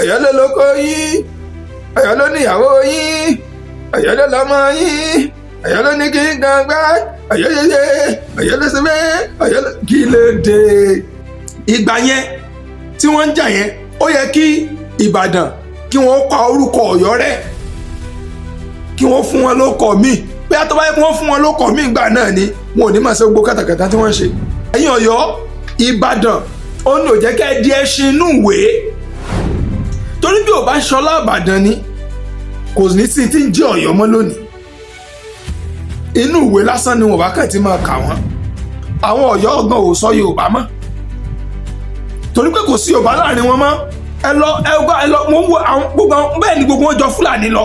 Ọ̀yọ́ ló lóko yín, Ọ̀yọ́ ló níyàwó yín, Ọ̀yọ́ ló lọ́mọ yín, Ọ̀yọ́ ló ní kí n gan gbá Ọ̀yọ́ yẹyẹ, Ọ̀yọ́ ló ṣe bẹ́ẹ̀, Ọ̀yọ́ ló kí ló dé. Ìgbà yẹn tí wọ́n ń jà yẹn, ó yẹ kí Ìbàdàn kí wọ́n pa orúkọ Ọ̀yọ́ rẹ́, kí wọ́n fún wọn lóko míì. Bí a tó bá yẹ kí wọ́n fún wọn lóko míì gbà náà ni wọn ò ní máa ṣe gbogbo kàtàkàtà tí wọ́n ń ṣe. Ẹ̀yin Ọ̀yọ́, Ìbàdàn ó ní ò jẹ́ kẹ́ ẹ di ẹṣin inú ìwé, torí bí ò bá ṣọlá Ìbàdàn ni, kò ní sí tí ń jẹ́ Ọ̀yọ́ mọ́ lónìí. Inú ìwé lásán ni wọn bá kàn ti máa kà wọ́n. Àwọn Ọ̀yọ́ gan ò sọ Yorùbá mọ́, torí pé kò sí Yorùbá láàrin wọn mọ́. Ẹ lọ, ẹ gbọ́, ẹ lọ. Mo ń wo àwọn gbogbo àwọn bẹ́ẹ̀ ni gbogbo wọn jọ Fúlàní lọ.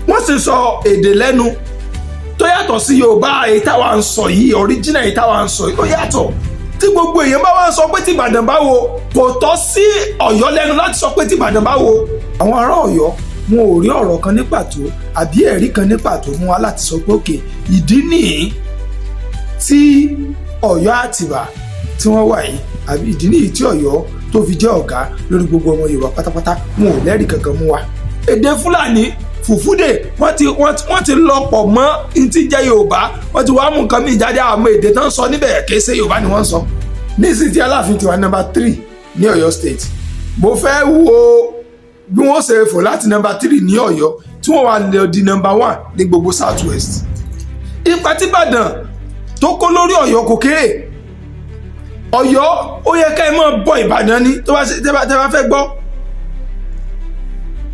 Wọ́n sì sọ èdè lẹ́nu tó yàtọ̀ sí Yorùbá. Èyí táwa ń sọ yìí, original èyí táwa ń sọ yìí, ó yàtọ̀. Tí gbogbo èèyàn bá wá ń sọ pé tí Ìbàdàn bá wo, kò tọ́ sí Ọ̀yọ́ lẹ́nu láti sọ pé tí Ìbàdàn bá wo. Àwọn ará Ọ̀yọ́, wọn ò rí ọ̀rọ̀ kan ní pàtó àbí ẹ̀rí kan ní pàtó mú wa láti sọ pé okay, ìdí nìyí tí Ọ̀yọ́ Àtìbà tí wọ́n wà yìí, àbí ìdí nìyí tí Ọ̀yọ́ tó fi jẹ́ ọ̀gá lórí gbogbo ọmọ Yorùbá pátápátá. Wọn ò lẹ́rìí kankan mú wa. Èdè Fúlàní Fùfúdè, wọ́n ti lọ pọ̀ mọ́ ntí jẹ́ Yorùbá. Wọ́n ti wá mú nǹkan míì jáde. Àwọn èdè tó ń sọ níbẹ̀, kìí ṣe Yorùbá ni wọ́n ń sọ. Nísìnyí tí Aláàfin ti wà number 3 ní Ọ̀yọ́ State, mo fẹ́ wo bí wọ́n ṣe fò láti number 3 ní Ọ̀yọ́ tí wọ́n wà lọ di number 1 ní gbogbo South West. Ipa tí Ìbàdàn tó kó lórí Ọ̀yọ́ kò kéré. Ọ̀yọ́, ó yẹ ká ẹ máa bọ Ìbàdàn ni. Tó bá ṣe tẹ́ bá fẹ́ gbọ́,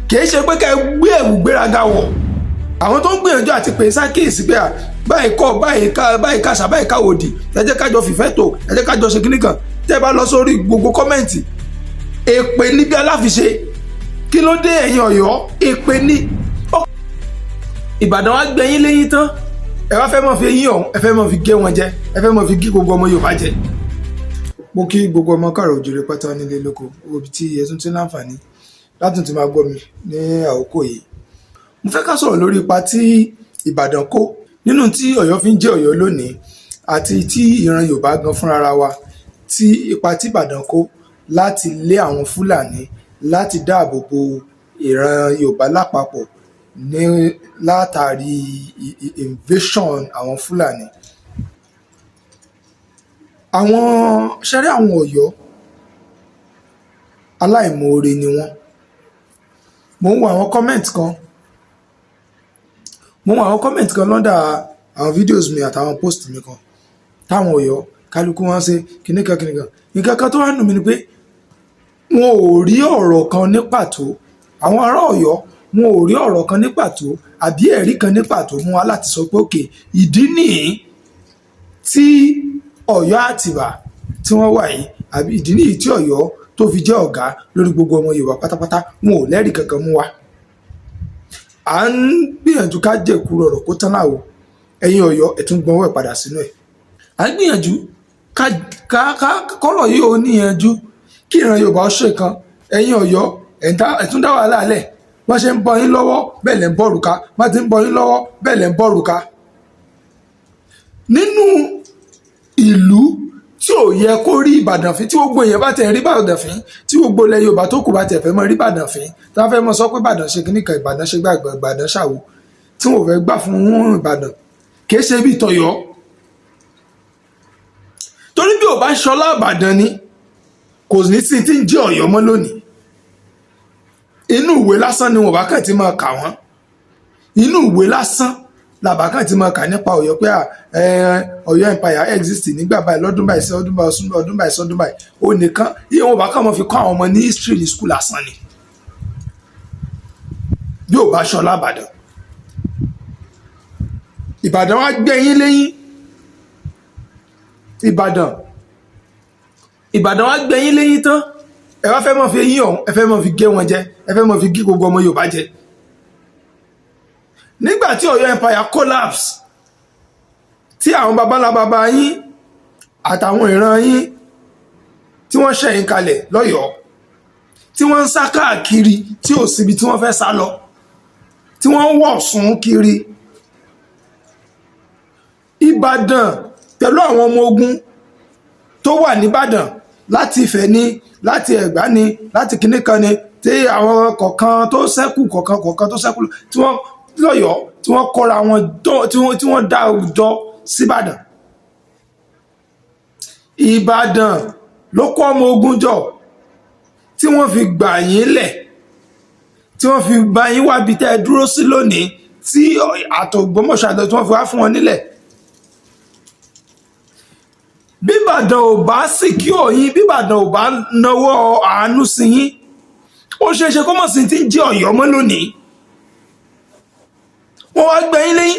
kìí ṣe pé ká ẹ gbé ẹ̀wù gbéraga wọ̀. Àwọn tó ń gbìyànjú àti pè é sákèésí pé à báyìí kọ́ báyìí, ká báyìí, káṣà báyìí, káwòdì, ẹ jẹ́ kájọ fìfẹ́ tó, ẹ jẹ́ kájọ ṣe kíní kan. Tẹ́ ẹ bá lọ sórí gbogbo comment, èpè níbi aláfiṣe. Kí ló dé, ẹ̀yin Ọ̀yọ́? Èpè ní Ìbàdàn wá gbẹ̀yìn lẹ́yìn tán. Ẹ wá fẹ́ mọ̀ fi eyín ọ̀hún, ẹ fẹ́ mọ̀ fi gé wọn jẹ, ẹ fẹ́ mọ̀ fi gé gbogbo ọmọ Yorùbá jẹ. Mo kí gbogbo ọmọ káàrọ̀ òjòrè pátá nílé lóko, ibi tí ẹ tún ti láǹfààní látún ti máa gbọ́ mi ní àkókò yìí. Mo fẹ́ ká sọ̀rọ̀ lórí ipa tí Ìbàdàn kó nínú tí Ọ̀yọ́ fi ń jẹ́ Ọ̀yọ́ lónìí, àti tí ìran Yorùbá gan fúnra wa, tí ipa tí Ìbàdàn kó láti lé àwọn Fúlàní, láti dáàbò bo ìran Yorùbá lápapọ̀ ní látàrí invasion àwọn Fúlàní. Àwọn ṣẹ́rí, àwọn Ọ̀yọ́, aláìmoore ni wọ́n. Mo ń wo àwọn comment kan, mo ń wo àwọn comment kan lọ́dà àwọn videos mi àtàwọn post mi kan, táwọn Ọ̀yọ́ kálukú wọn ṣe kìnnìkan kìnnìkan. Nǹkan kan tó wà nù mí ni pé wọn ò rí ọ̀rọ̀ kan ní pàtó. Àwọn ará Ọ̀yọ́, wọn ò rí ọ̀rọ̀ kan ní pàtó àbí ẹ̀rí kan ní pàtó mú wa láti sọ pé okay, ìdí nìyí tí Ọ̀yọ́ Àtìbà tí wọ́n wà yìí, àbí ìdí nìyí tí Ọ̀yọ́ tó fi jẹ́ ọ̀gá lórí gbogbo ọmọ Yorùbá pátápátá. Wọn ò lẹ́rìí kankan mú wa. À ń gbìyànjú ká jẹ̀kú rọ̀rọ̀ kó tán láwo. Ẹ̀yin Ọ̀yọ́, ẹ̀ tún gbọ́n wẹ̀ padà sínú ẹ̀. À ń gbìyànjú ká kọ́rọ̀ yìí ò níyanjú, kí ìran Yorùbá ó ṣe kan. Ẹ̀yin Ọ̀yọ́, ẹ̀ tún dá wàhálà lẹ̀. Wọ́n ṣe ń bọ́ yín lọ́wọ́, bẹ́ẹ̀ lẹ́ ń bọ́ òrùka. Wọ́n ti ń bọ́ yín lọ́wọ́, bẹ́ẹ̀ lẹ́ ń bọ́ òrùka. Nínú ìlú tí ò yẹ kó rí Ìbàdàn fín, tí gbogbo èèyàn bá tẹ̀ rí Ìbàdàn fín, tí gbogbo ilẹ̀ Yorùbá tó kù bá tẹ̀ fẹ́ mọ́ rí Ìbàdàn fín, tí wọ́n fẹ́ mọ́ sọ pé Ìbàdàn ṣe kíní kan, Ìbàdàn ṣe gbàgbọ́, Ìbàdàn ṣàwò, tí wọ́n fẹ́ gbà fún Ìbàdàn, kì í ṣe bí tọ̀yọ́. Torí bí ò bá ṣọlá Ìbàdàn ni, kò ní sí tí ń jẹ́ Ọ̀yọ́ mọ́ lónìí. Inú ìwé lásán ni wọn bá kàn ti máa kà wọ́n. Inú ìwé lásán làbá kàn ti máa kà nípa Ọ̀yọ́ pé Ọ̀yọ́ empire exist nígbà báyìí, lọ́dún báyìí sí ọdún báyìí, ọdún báyìí sí ọdún báyìí. Ó nìkan iye wọn bá kàn máa fi kọ́ àwọn ọmọ ní history ní school lásán ni, bí ò bá ṣọlá Ìbàdàn. Ìbàdàn wá gbẹ̀yìn lẹ́yìn. Ìbàdàn wá gbẹ̀yìn lẹ́yìn tán. Ẹ wá fẹ́ mọ̀ fi eyín ọ̀hún, ẹ fẹ́ mọ̀ fi gé wọn jẹ, ẹ fẹ́ mọ̀ fi gé gbogbo ọmọ Yorùbá jẹ. Nígbà tí Ọ̀yọ́ empire collapse, tí àwọn babalábaba yín àtàwọn ìran yín tí wọ́n ṣẹ̀yìn kalẹ̀ lọ́yọ̀ọ́, tí wọ́n ń sá káàkiri, tí ò síbi tí wọ́n fẹ́ sá lọ, tí wọ́n ń wọ̀ sùn kiri, Ìbàdàn pẹ̀lú àwọn ọmọ ogun tó wà nìbàdàn Láti Ifẹ̀ ni, láti Ẹ̀gbá ni, láti kinní kan ni, tí àwọn kọ̀ọ̀kan tó ṣẹ́kù, kọ̀ọ̀kan kọ̀ọ̀kan tó ṣẹ́kù tí wọ́n lọ́yọ̀ọ́, tí wọ́n kóra wọn, tí wọ́n dá jọ síbàdàn. Ìbàdàn ló kó ọmọ ogun jọ tí wọ́n fi gbà yín lẹ̀, tí wọ́n fi bá yín wábi tẹ́ ẹ dúró sí lónìí, tí àtògbómọ̀ṣọ́ àti tí wọ́n fi wá fún wọn nílẹ̀. Bíbàdàn ò bá sì kí òyìn, bíbàdàn ò bá nawọ́ àánú sí yín, ó ṣeé ṣe kó mọ̀ sí ti ń jẹ́ Ọ̀yọ́ mọ́ lónìí. Wọ́n wá gbẹ̀yìn lẹ́yìn,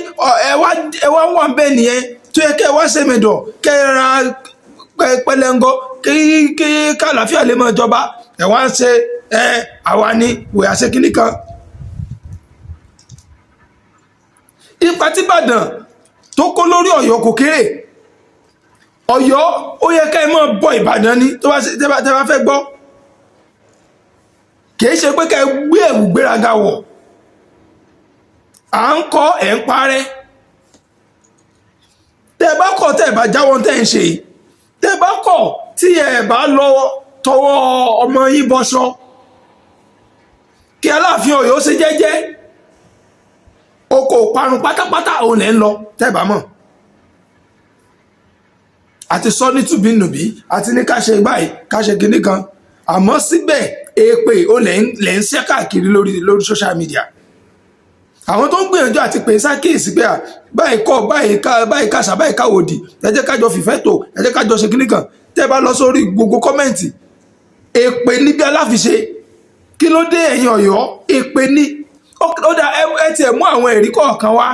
ẹ wá wà bẹ́ẹ̀ nìyẹn tó yẹ kẹ́ ẹ wá ṣèmẹ̀dọ̀, kẹ́ ẹ ra pẹlẹngọ, kí kàlàáfíà lè máa jọba. Ẹ wá ń ṣe ẹ àwa ni wòye àṣẹ kínní kan. Ipa tí Ìbàdàn tó kó lórí Ọ̀yọ́ kò kéré. Ọ̀yọ́, ó yẹ ká ẹ máa bọ Ìbàdàn ni. Tó bá tẹ́ bá fẹ́ gbọ́, kìí ṣe pé ká ẹ gbé ẹ̀wù gbéraga wọ̀. À ń kọ́ ẹ̀ ń parẹ́. Tẹ́ ẹ bá kọ̀, tẹ́ ẹ bá jáwọ́ tẹ́ ẹ ń ṣe yìí, tẹ́ ẹ bá kọ̀, tí ẹ bá lọ tọwọ́ ọmọ yín bọṣọ, kí Aláàfin Ọ̀yọ́ ṣe jẹ́jẹ́, oko parun pátápátá òun lẹ́ ń lọ. Tẹ́ ẹ bá mọ̀, àti sọ ní tùbínùbí, àti ní ká ṣe báyìí, ká ṣe kinní kan, àmọ́ síbẹ̀ èpè ó lẹ́ ń ṣẹ́ káàkiri lórí social media. Àwọn tó ń gbìyànjú àti pè sákèésí pé à báyìí kọ́ báyìí, ká báyìí, káṣà báyìí, káwòdì, ẹ jẹ́ kájọ fìfẹ́ tó, ẹ jẹ́ kájọ ṣe kinní kan, tẹ́ bá lọ sórí gbogbo comment, èpè níbi aláfiṣe. Kí ló dé, ẹ̀yin Ọ̀yọ́? Èpè ní ó dá. Ẹ tiẹ̀ mú àwọn ẹ̀rí kọ̀ọ̀kan wá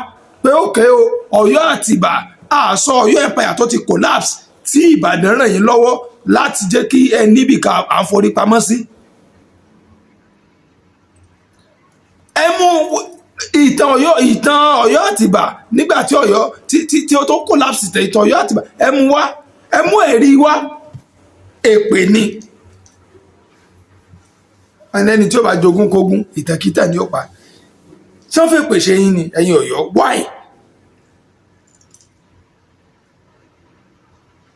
pé òkè o, Ọ̀yọ́ Àtìbà, àṣọ Ọ̀yọ́ empire tó ti collapse, tí Ìbàdàn ràn yín lọ́wọ́ láti jẹ́ kí ẹ níbì ká à ń forí pamọ́ sí. Ẹ mú ìtàn Ọ̀yọ́, ìtàn Ọ̀yọ́ Àtìbà nígbà tí Ọ̀yọ́ tí ó tó collapse tẹ, ìtàn Ọ̀yọ́ Àtìbà, ẹ mú wá, ẹ mú ẹ̀rí wá. Èpè ni. Ẹni tí ó bá jogún kógún, ìtàkìtà ni ó pa. Tí wọ́n fẹ́ pèsè yín ni, ẹ̀yin Ọ̀yọ́, why?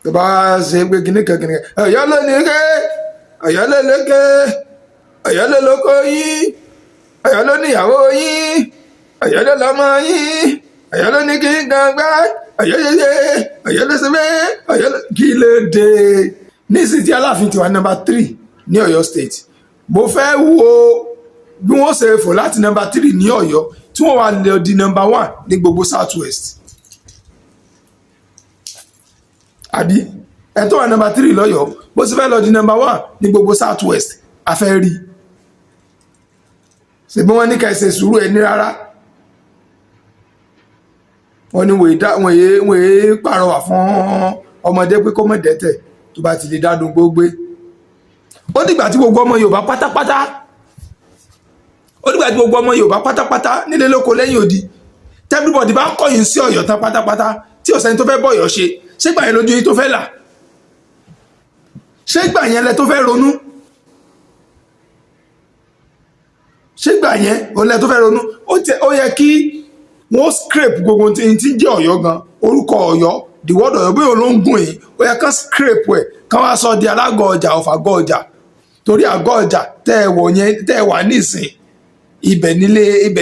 Tó bá ṣe pé kíní kan kíní kan, Ọ̀yọ́ ló ní ké, Ọ̀yọ́ ló léke, Ọ̀yọ́ ló lóko yín, Ọ̀yọ́ ló níyàwó yín, Ọ̀yọ́ ló lọ́mọ yín, Ọ̀yọ́ ló ní kí n kan gbá, Ọ̀yọ́ yẹyẹ, Ọ̀yọ́ ló ṣe bẹ́ẹ̀, Ọ̀yọ́ ló kí ló dé. Nísìsiyìí tí Aláàfin ti wà number 3 ní Ọ̀yọ́ State, mo fẹ́ wo bí wọ́n ṣe fò láti number 3 ní Ọ̀yọ́ tí wọ́n wà lọ di number 1 ní gbogbo South West. Àbí ẹ tó wà number 3 lọ́yọ̀ọ́, bó ṣe fẹ́ lọ di number 1 ní gbogbo South West, a fẹ́ rí. Ṣèbí wọ́n ní ká ẹ ṣe sùúrù, ẹ ní rárá. Wọ́n ní wọ́n èé pàrọwà fún ọmọdé pé kó má dẹ́tẹ̀, tó bá ti lè dádùn gbógbé. Ó dìgbà tí gbogbo ọmọ Yorùbá pátápátá, ó dìgbà tí gbogbo ọmọ Yorùbá pátápátá nílé lóko lẹ́yìn odi, everybody bá kọ̀yìn sí Ọ̀yọ́ tán pátápátá, tí ọ̀sẹ̀ tó fẹ́ bọ̀yọ̀ ṣe, ṣégbà yẹn lójú yín tó fẹ́ là? Ṣégbà yẹn lẹ tó fẹ́ ronú? Ṣégbà yẹn òun lẹ tó fẹ́ ronú? Ó yẹ kí wọ́n scrape gbogbo tí ń jẹ́ Ọ̀yọ́ gan, orúkọ Ọ̀yọ́, the word Ọ̀yọ́, bóyá ló ń gùn yín. Ó yẹ kán scrape ẹ̀, kán wá sọ di alágọ̀ ọjà, ọ̀fàgọ̀ ọjà, torí àgọ́ ọjà tẹ́ ẹ wọ̀ yẹn, tẹ́ ẹ wà nísìn, ibẹ̀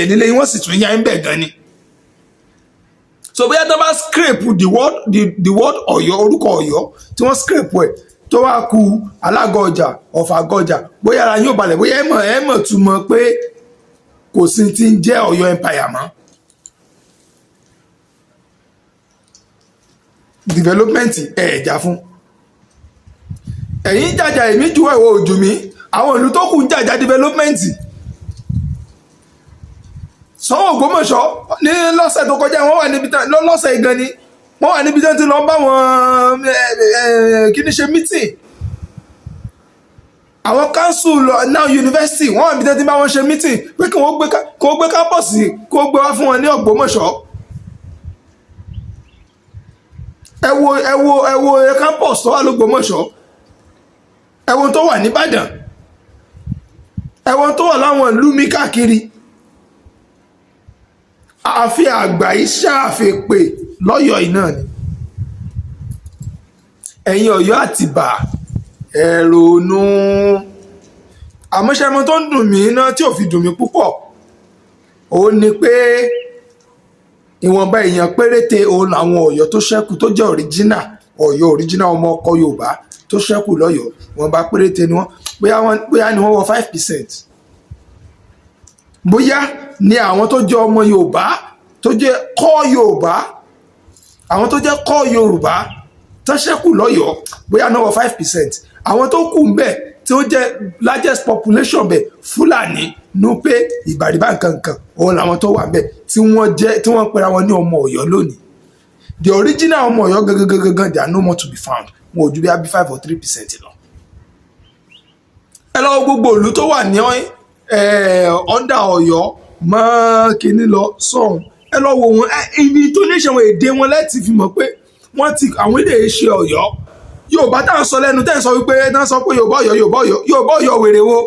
nílé wọ́n sì tún yá ń bẹ̀ gan ni. So bóyá tó bá scrape the word Ọ̀yọ́, orúkọ Ọ̀yọ́, tí wọ́n scrape ẹ̀, tó wá ku alágọ̀ ọjà, ọ̀fàgọ̀ ọjà, bóyá ara yóò balẹ̀, bóyá ẹ mọ̀ túmọ̀ pé kò sí ti ń jẹ́ Ọ̀yọ́ empire mọ́. Development ẹ̀ jà fún ẹ̀yin jàjà, èmi ju ẹ̀wọ̀ òjò mi, àwọn ìlú tó kù ń jàjà development. Ṣọ̀ún Ògbómọ̀ṣọ́ ní lọ́sẹ̀ tó kọjá, wọ́n wà níbi tán lọ́sẹ̀ gan ni wọ́n wà níbi tán ti lọ bá wọn kí ni ṣe meeting, àwọn council now university. Wọ́n wà níbi tán ti bá wọn ṣe meeting pé kí wọ́n gbé campus, kí wọ́n gbé wá fún wọn ní Ògbómọ̀ṣọ́. Ẹ wo campus tó wà lÓgbómọ̀ṣọ́, ẹ wo tó wà nìbàdàn, ẹ wo tó wà láwọn ìlú mi káàkiri. Àfi àgbà yìí ṣàfipè lọ́yọ̀ọ́ yìí náà ni. Ẹ̀yin Ọ̀yọ́ Àtìbà, Ẹ ronú. Àmọ́ ṣe mo tó ń dùn mí náà tí ò fi dùn mí púpọ̀, ó ní pé ìwọ̀nba èèyàn péréte òun làwọn Ọ̀yọ́ tó ṣẹ́kù, tó jẹ́ original Ọ̀yọ́, original ọmọ ọkọ Yorùbá tó ṣẹ́kù lọ́yọ̀ọ́. Ìwọ̀nba péréte ni wọ́n. Bóyá ni wọ́n wọ 5%, bóyá ni àwọn tó jẹ́ ọmọ Yorùbá, tó jẹ́ kọ́ Yorùbá, àwọn tó jẹ́ kọ́ Yorùbá tó ṣẹ́kù lọ́yọ̀ọ́, bóyá náà wọ 5%. Àwọn tó kù ń bẹ̀, tí ó jẹ́ largest population bẹ̀, Fúlàní, Núpé, Ìbàrìbà, nkankan, òun làwọn tó wà ń bẹ̀ tí wọ́n jẹ́, tí wọ́n pera wọn ní ọmọ Ọ̀yọ́ lónìí. The original ọmọ Ọ̀yọ́ gangan gangan gangan, they are no more to be found. Wọn ò ju bí i 5 or 3% lọ. Ẹ lọ wo gbogbo ìlú tó wà ní under Ọ̀yọ́ mọ́ kínní lọ sọ̀hún, ẹ lọ wo wọn. Ibi tó ní ṣe wọn, èdè wọn lẹ́tì fi mọ̀ pé wọ́n ti àwọn èdè ṣe Ọ̀yọ́. Yorùbá tá à ń sọ lẹ́nu, tẹ́ ń sọ wípé, tá ń sọ pé Yorùbá Ọ̀yọ́, Yorùbá Ọ̀yọ́, Yorùbá Ọ̀yọ́ wèrè wo?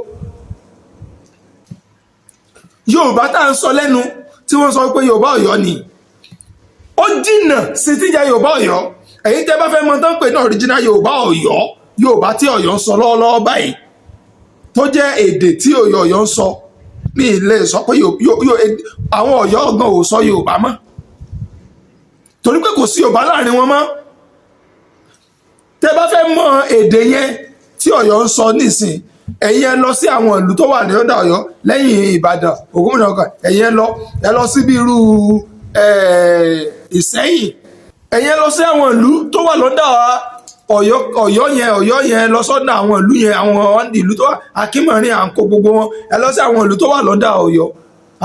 Yorùbá tá à ń sọ lẹ́nu tí wọ́n sọ pé Yorùbá Ọ̀yọ́ ni, ó jìnnà sí ti jẹ́ Yorùbá Ọ̀yọ́. Ẹ̀yin tẹ́ bá fẹ́ mọ̀ tán pé ní original Yorùbá Ọ̀yọ́, Yorùbá tí Ọ̀yọ́ ń sọ lọ́wọ́lọ́wọ́ báyìí, tó jẹ́ èdè tí Ọ̀yọ́ Ọ̀yọ́ ń sọ, mi lè sọ pé àwọn Ọ̀yọ́ gan ò sọ Yorùbá mọ́, torí pé kò sí Yorùbá láàrin wọn mọ́. Tẹ́ bá fẹ́ mọ̀ èdè yẹn tí Ọ̀yọ́ ń sọ nísìn, ẹ̀yin ẹ lọ sí àwọn ìlú tó wà ní ọ̀dà Ọ̀yọ́ lẹ́yìn Ìbàdàn, Ògbómọ̀ṣọ́ kan. Ẹ̀yin ẹ lọ sí bí irú Ìsẹ́yìn. Ẹ̀yin ẹ lọ sí àwọn ìlú tó wà lọ́dà Ọ̀yọ́, Ọ̀yọ́ yẹn, Ọ̀yọ́ yẹn, lọ sọ́dọ̀ àwọn ìlú yẹn, àwọn ìlú tó wà, Akínmọ̀rin, àǹkó, gbogbo wọn. Ẹ lọ sí àwọn ìlú tó wà lọ́dà Ọ̀yọ́,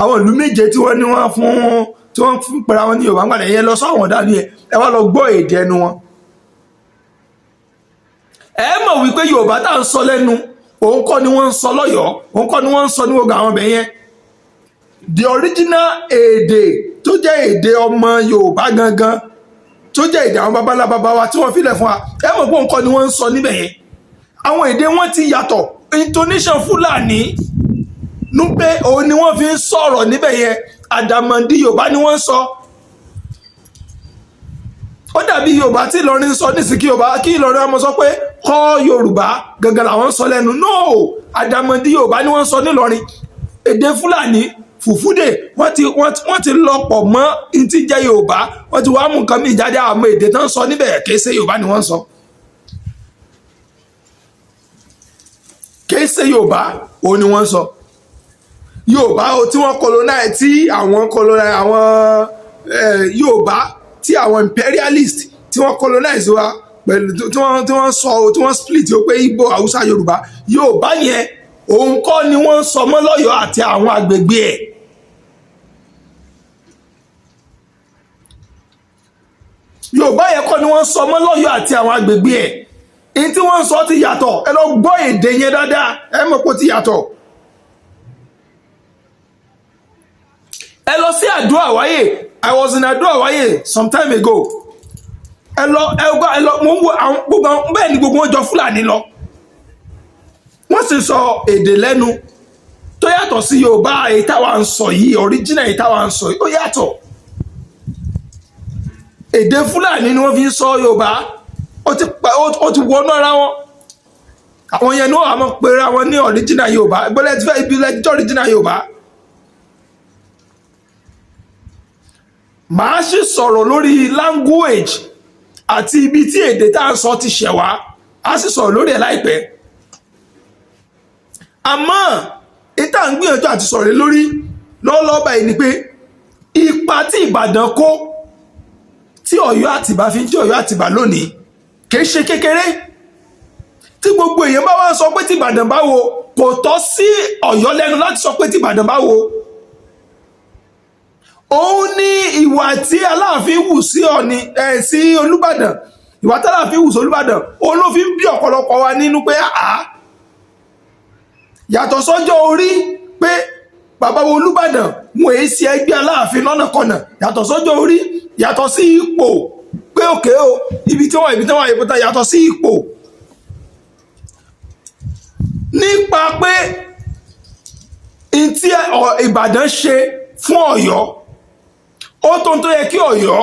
àwọn ìlú méje tí wọ́n ní wọ́n fún, tí wọ́n fún pẹ̀lú àwọn ní Yorùbá ńgbàdàn. Ẹ̀yin ẹ lọ sọ àwọn ọ̀dà yẹn, ẹ wá lọ gbọ́ èdè ẹnu wọn. Ẹ mọ̀ wípé Yorùbá tá à ń sọ lẹ́nu, òun kọ́ ni wọ́n ń sọ lọ́yọ̀ọ́, òun kọ́ ni wọ́n ń sọ ní gbogbo àwọn ọbẹ̀ yẹn. The original èdè tó jẹ́ èdè ọmọ Yorùbá gangan, tó jẹ́ èdè àwọn babalá baba wa tí wọ́n filẹ̀ fún wa, ẹ mọ̀ pé òun kọ́ ni wọ́n ń sọ níbẹ̀ yẹn. Àwọn èdè wọn ti yàtọ̀. Intonation Fúlàní, Núpé, òun ni wọ́n fi ń sọ̀rọ̀ níbẹ̀ yẹn. Àdàmọ̀dì Yorùbá ni wọ́n ń sọ. Ó dàbí Yorùbá tí Ìlọrin ń sọ nísìnyí, kí Yorùbá, kí Ìlọrin ọmọ sọ pé kọ́ Yorùbá gangan làwọn ń sọ lẹ́nu. No, àdàmọ̀dì Yorùbá ni wọ́n ń sọ nílọrin. Èdè Fúlàní, Fùfúdè, wọ́n ti lọ́pọ̀ mọ́ ní ti jẹ́ Yorùbá. Wọ́n ti wá mú nǹkan míì jáde. Àmọ́ èdè tán sọ níbẹ̀, kìí ṣe Yorùbá ni wọ́n ń sọ, kìí ṣe Yorùbá òun ni wọ́n ń sọ. Yorùbá tí wọ́n colonize, tí àwọn colonize, àwọn Yorùbá tí àwọn imperialist tí wọ́n colonize wa pẹ̀lú, tí wọ́n sọ, tí wọ́n split ó pé Igbo, Haúsá, Yorùbá, Yorùbá yẹn, òun kọ́ ni wọ́n ń sọ mọ́ lọ́yọ̀ọ́ àti àwọn agbègbè ẹ̀. Yorùbá yẹn kọ́ ni wọ́n ń sọ mọ́ lọ́yọ̀ọ́ àti àwọn agbègbè ẹ̀. Èyí tí wọ́n ń sọ ti yàtọ̀. Ẹ lọ gbọ́ èdè yẹn dáadáa, ẹ mọ̀ pé ó ti yàtọ̀. Ẹ lọ sí Àdó Àwáyè. I was in Àdó Àwáyè some time ago. Ẹ lọ, ẹ gbọ́, ẹ lọ. Mo ń wo àwọn gbogbo àwọn bẹ́ẹ̀ ni gbogbo wọn jọ Fúlàní lọ. Wọ́n sì sọ èdè lẹ́nu tó yàtọ̀ sí Yorùbá èyí táwa ń sọ yìí. Original èyí táwa ń sọ yìí, ó yàtọ̀. Èdè Fúlàní ni wọ́n fi ń sọ Yorùbá. Ó ti wọnú ara wọn. Àwọn yẹn ní wọ́n àmọ́ pera wọn ní original Yorùbá. Gbọ́dọ̀ ti fẹ́ ibi lẹ́jọ́ original Yorùbá. Màá sì sọ̀rọ̀ lórí language àti ibi tí èdè tá à ń sọ ti ṣẹ̀ wá. Á sì sọ̀rọ̀ lórí ẹ̀ láìpẹ́. Àmọ́ ìta ń gbìyànjú àti sọ̀rọ̀ lórí lọ́wọ́lọ́wọ́ báyìí ni pé ipa tí Ìbàdàn kó tí Ọ̀yọ́ Àtìbà fi ń jẹ́ Ọ̀yọ́ Àtìbà lónìí kìí ṣe kékeré. Tí gbogbo èèyàn bá wá sọ pé tí Ìbàdàn bá wo, kò tọ́ sí Ọ̀yọ́ lẹ́nu láti sọ pé tí Ìbàdàn bá wo. Òun ní ìwà tí Aláàfin wù sí Ọ̀ọ̀ni ẹ̀ sí Olúbàdàn, ìwà tí Aláàfin wù sí Olúbàdàn, òun ló fi ń bí ọ̀pọ̀lọpọ̀ wa nínú pé àá yàtọ̀ sọ́jọ́ orí, pé bàbá wo Olúbàdàn wọn èyí sí ẹgbẹ́ Aláàfin lọ́nàkọnà, yàtọ̀ sọ́jọ́ orí, yàtọ̀ sí ipò, pé òkè o, ibi tí wọ́n ìbúta, yàtọ̀ sí ipò, nípa pé ntí Ìbàdàn ṣe fún Ọ̀yọ́, ó tó ń tó yẹ kí Ọ̀yọ́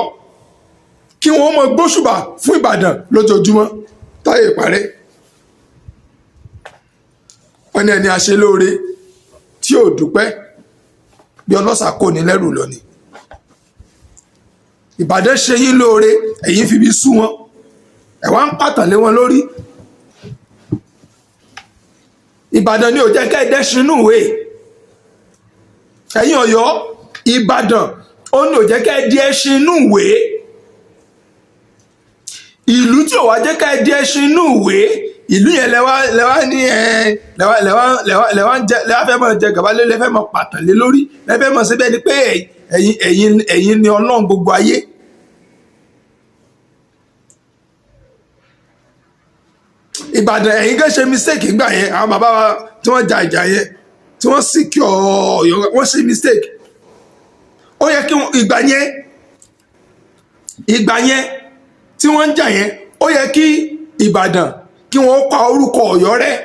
kí wọ́n mọ gbóṣùbà fún Ìbàdàn lójoojúmọ́ táyé ìparẹ́. Wọ́n ní ẹni aṣelóore tí ò dúpẹ́, bí ọlọ́ṣà kò ní lẹ́rù lọ ni. Ìbàdàn ṣe yín lóore, ẹ̀yin fi bí sú wọn, ẹ̀ wá ń pàtàn lé wọn lórí. Ìbàdàn ni ò jẹ́ kẹ́ ẹ dẹ́ṣin inú ìwé. Ẹ̀yin Ọ̀yọ́, Ìbàdàn ó ní ò jẹ́ kẹ́ ẹ di ẹṣin inú ìwé. Ìlú tí ò wá jẹ́ ká ẹ di ẹṣin inú ìwé, ìlú yẹn lẹ́wà ní ẹ lẹ́wà lẹ́wà lẹ́wà lẹ́wà ń jẹ, lẹ́wà fẹ́ mọ̀ jẹ gàba lé, lẹ́fẹ́ mọ̀ pàtàn lé lórí, lẹ́fẹ́ mọ̀ síbẹ̀ ni pé ẹ̀yin ni Ọlọ́run gbogbo ayé. Ìbàdàn, ẹ̀yin gẹ́ ṣe mistake gbà yẹn. Àwọn bàbá wa tí wọ́n ja ìjà yẹn, tí wọ́n secure Ọ̀yọ́, wọ́n ṣe mistake. Ó yẹ kí ìgbà yẹn tí wọ́n ń jà yẹn, ó yẹ kí Ìbàdàn kí wọ́n pa orúkọ Ọ̀yọ́ rẹ́,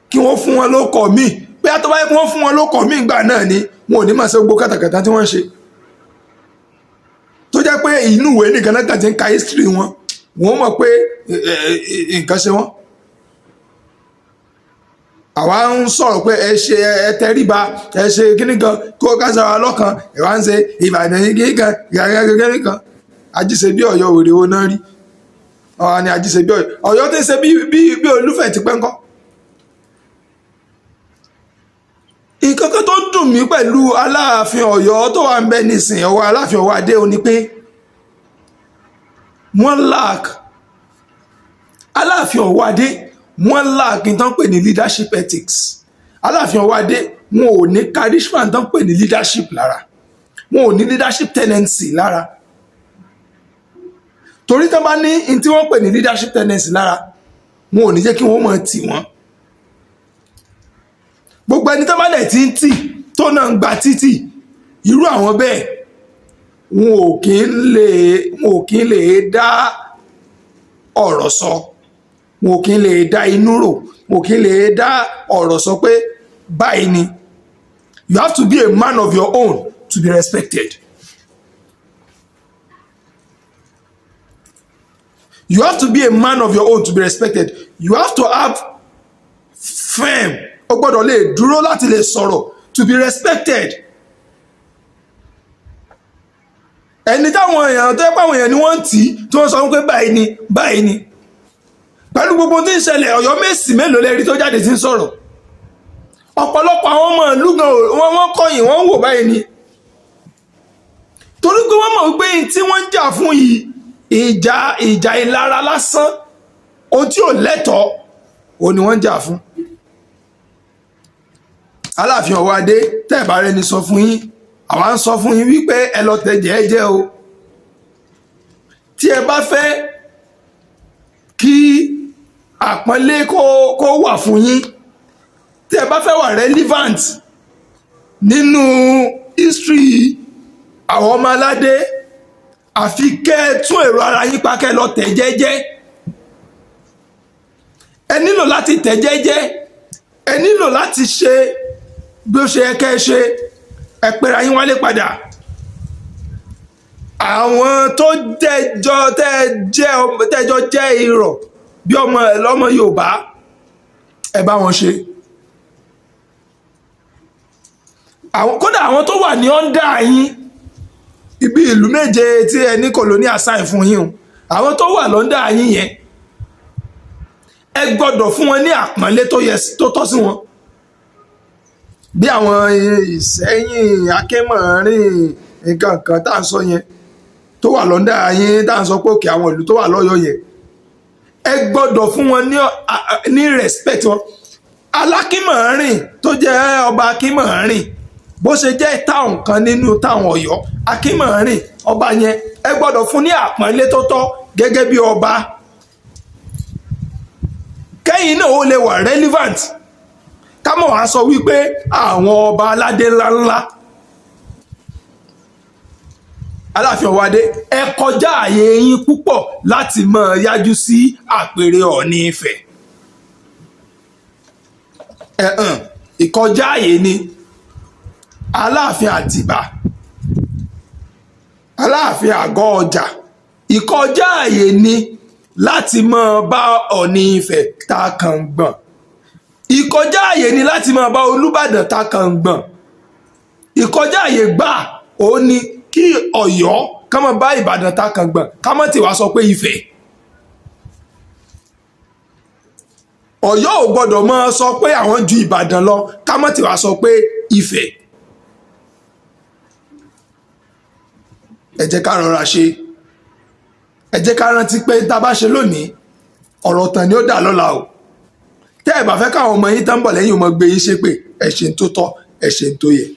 kí wọ́n fún wọn lóko míì. Pé àtọ́ báyìí, kí wọ́n fún wọn lóko míì gbà náà ni wọn ò ní máa ṣe gbogbo kàtàkàtà tí wọ́n ń ṣe, tó jẹ́ pé inú ìwé nìkan náà kàn ti ń ka history wọn, wọ́n mọ̀ pé nǹkan ṣe wọ́n. Àwa ń sọ̀rọ̀ pé ẹ ṣe, ẹ tẹríba, ẹ ṣe kíní kan kó kására lọ́kàn. Ẹ wá ń ṣe Ìbàdàn yìí kíní kan gàgàgàgà kan, ajíṣe bí Ọ̀yọ́. Òrè wo náà rí ọ̀hún ni ajíṣe bí Ọ̀yọ́? Ọ̀yọ́ tí ń ṣe bí Olúfẹ̀ ti pẹ́ ńkọ́. Nǹkan kan tó dùn mí pẹ̀lú Aláàfin Ọ̀yọ́ tó wà ń bẹ nísìn, ọwọ́ Aláàfin ọwọ́ adé o, ni pé wọ́n lack, Aláàfin ọwọ́ adé, wọ́n lack ní tán pè ní leadership ethics. Aláàfin ọwọ́ adé, wọn ò ní charisma tán pè ní leadership lára, wọn ò ní leadership tendency lára, torí tán bá ní ní tí wọ́n pè ní leadership tendency lára, wọn ò ní jẹ́ kí wọ́n mọ̀ tì wọ́n. Gbogbo ẹni tó bá dẹ̀ ti ń tì, tó náà ń gba títì, irú àwọn bẹ́ẹ̀, wọn ò kí ń lè dá ọ̀rọ̀ sọ, wọn ò kí ń lè dá inú rò, wọn ò kí ń lè dá ọ̀rọ̀ sọ pé báyìí ni. You have to be a man of your own to be respected. You have to be a man of your own to be respected. You have to have firm, o gbọ́dọ̀ lè dúró láti lè sọ̀rọ̀ to be respected. Ẹni táwọn èèyàn tó yẹ pé àwọn èèyàn ni wọ́n ń tì í, tí wọ́n sọ wípé báyìí ni, báyìí ni, pẹ̀lú gbogbo tí ń ṣẹlẹ̀, Ọ̀yọ́ Mèsì mélòó lẹ́rí tó jáde tí ń sọ̀rọ̀? Ọ̀pọ̀lọpọ̀ àwọn ọmọ ìlú gan wọ́n kọ̀yìn, wọ́n ń wò báyìí ni, torí pé wọ́n mọ̀ wípé tí wọ́n ń jà fún yìí, ìjà ìlara lásán, ohun tí ò lẹ́tọ̀ọ́ òun ni wọ́n ń jà fún. Aláàfin Ọwọ́adé, tẹ́ ẹ̀ bá rẹni sọ fún yín, àwa ń sọ fún yín wípé ẹ lọ tẹ̀ jẹ́ẹ́jẹ́ o. Tí ẹ bá fẹ́ kí àpọ́nlé kó wà fún yín, tí ẹ bá fẹ́ wà relevant nínú history àwọn ọmọ aládé, àfi kẹ́ ẹ tún èrò ara yín pa, kẹ́ ẹ lọ tẹ̀ jẹ́ẹ́jẹ́. Ẹ nílò láti tẹ̀ jẹ́ẹ́jẹ́, ẹ nílò láti ṣe bí ó ṣe yẹ kẹ́ ẹ ṣe. Ẹ pera yín wálé padà. Àwọn tó jẹjọ tẹjọ jẹ́ irọ́ bí ọmọ lọ́mọ Yorùbá, ẹ bá wọn ṣe. Àwọn kódà, àwọn tó wà ní under yín, ibi ìlú méje tí ẹ ní colonial assign fún yín o, àwọn tó wà l'under yín yẹn, ẹ gbọ́dọ̀ fún wọn ní àpọ́nlé tó yẹ, tó tọ́ sí wọn, bí àwọn Ìsẹ́yìn, Akínmọ̀rin, nǹkan kan tá à ń sọ yẹn tó wà l'under yín, tá à ń sọ pé òkè àwọn ìlú tó wà lọ́yọ̀ yẹn, ẹ gbọ́dọ̀ fún wọn ní respect wọn. Alákínmọ̀rin tó jẹ́ ọba Akínmọ̀rin, bó ṣe jẹ́ táwọn kan nínú táwọn Ọ̀yọ́, Akínmọ̀rin ọba yẹn, ẹ gbọ́dọ̀ fún ní àpọ́nlé tó tọ́ gẹ́gẹ́ bí ọba, kẹ́yìn náà ó lè wà relevant. Ká mọ̀ wá sọ wípé àwọn ọba aládé ńláńlá. Aláàfin Ọwọ́adé, ẹ kọjá àyè yín púpọ̀ láti máa yájú sí àpèrè Ọọ̀ni Ifẹ̀. Ẹ̀hàn ìkọjá àyè ni. Aláàfin Àtìbà, Aláàfin Àgọ́ Ọjà, ìkọjá àyè ni láti máa bá Ọọ̀ni Ifẹ̀ ta kàngbọ̀n. Ìkọjá àyè ni láti máa bá Olúbàdàn ta kàngbọ̀n. Ìkọjá àyè gbà ó ní kí Ọ̀yọ́ ká máa bá Ìbàdàn ta kàngbọ̀n, ká má ti wá sọ pé Ifẹ̀. Ọ̀yọ́ ò gbọ́dọ̀ máa sọ pé àwọn ju Ìbàdàn lọ, ká má ti wá sọ pé Ifẹ̀. Ẹ jẹ́ ká rọra ṣe. Ẹ jẹ́ ká rántí pé tá a bá ṣe lónìí, ọ̀rọ̀ tàn ni ó dà lọ́la o. Tẹ́ ẹ bá fẹ́ káwọn ọmọ yín tán bọ̀ lẹ́yìn ọmọ gbé yín ṣépè, ẹ ṣe ń tó tọ́, ẹ ṣe ń tó yẹ.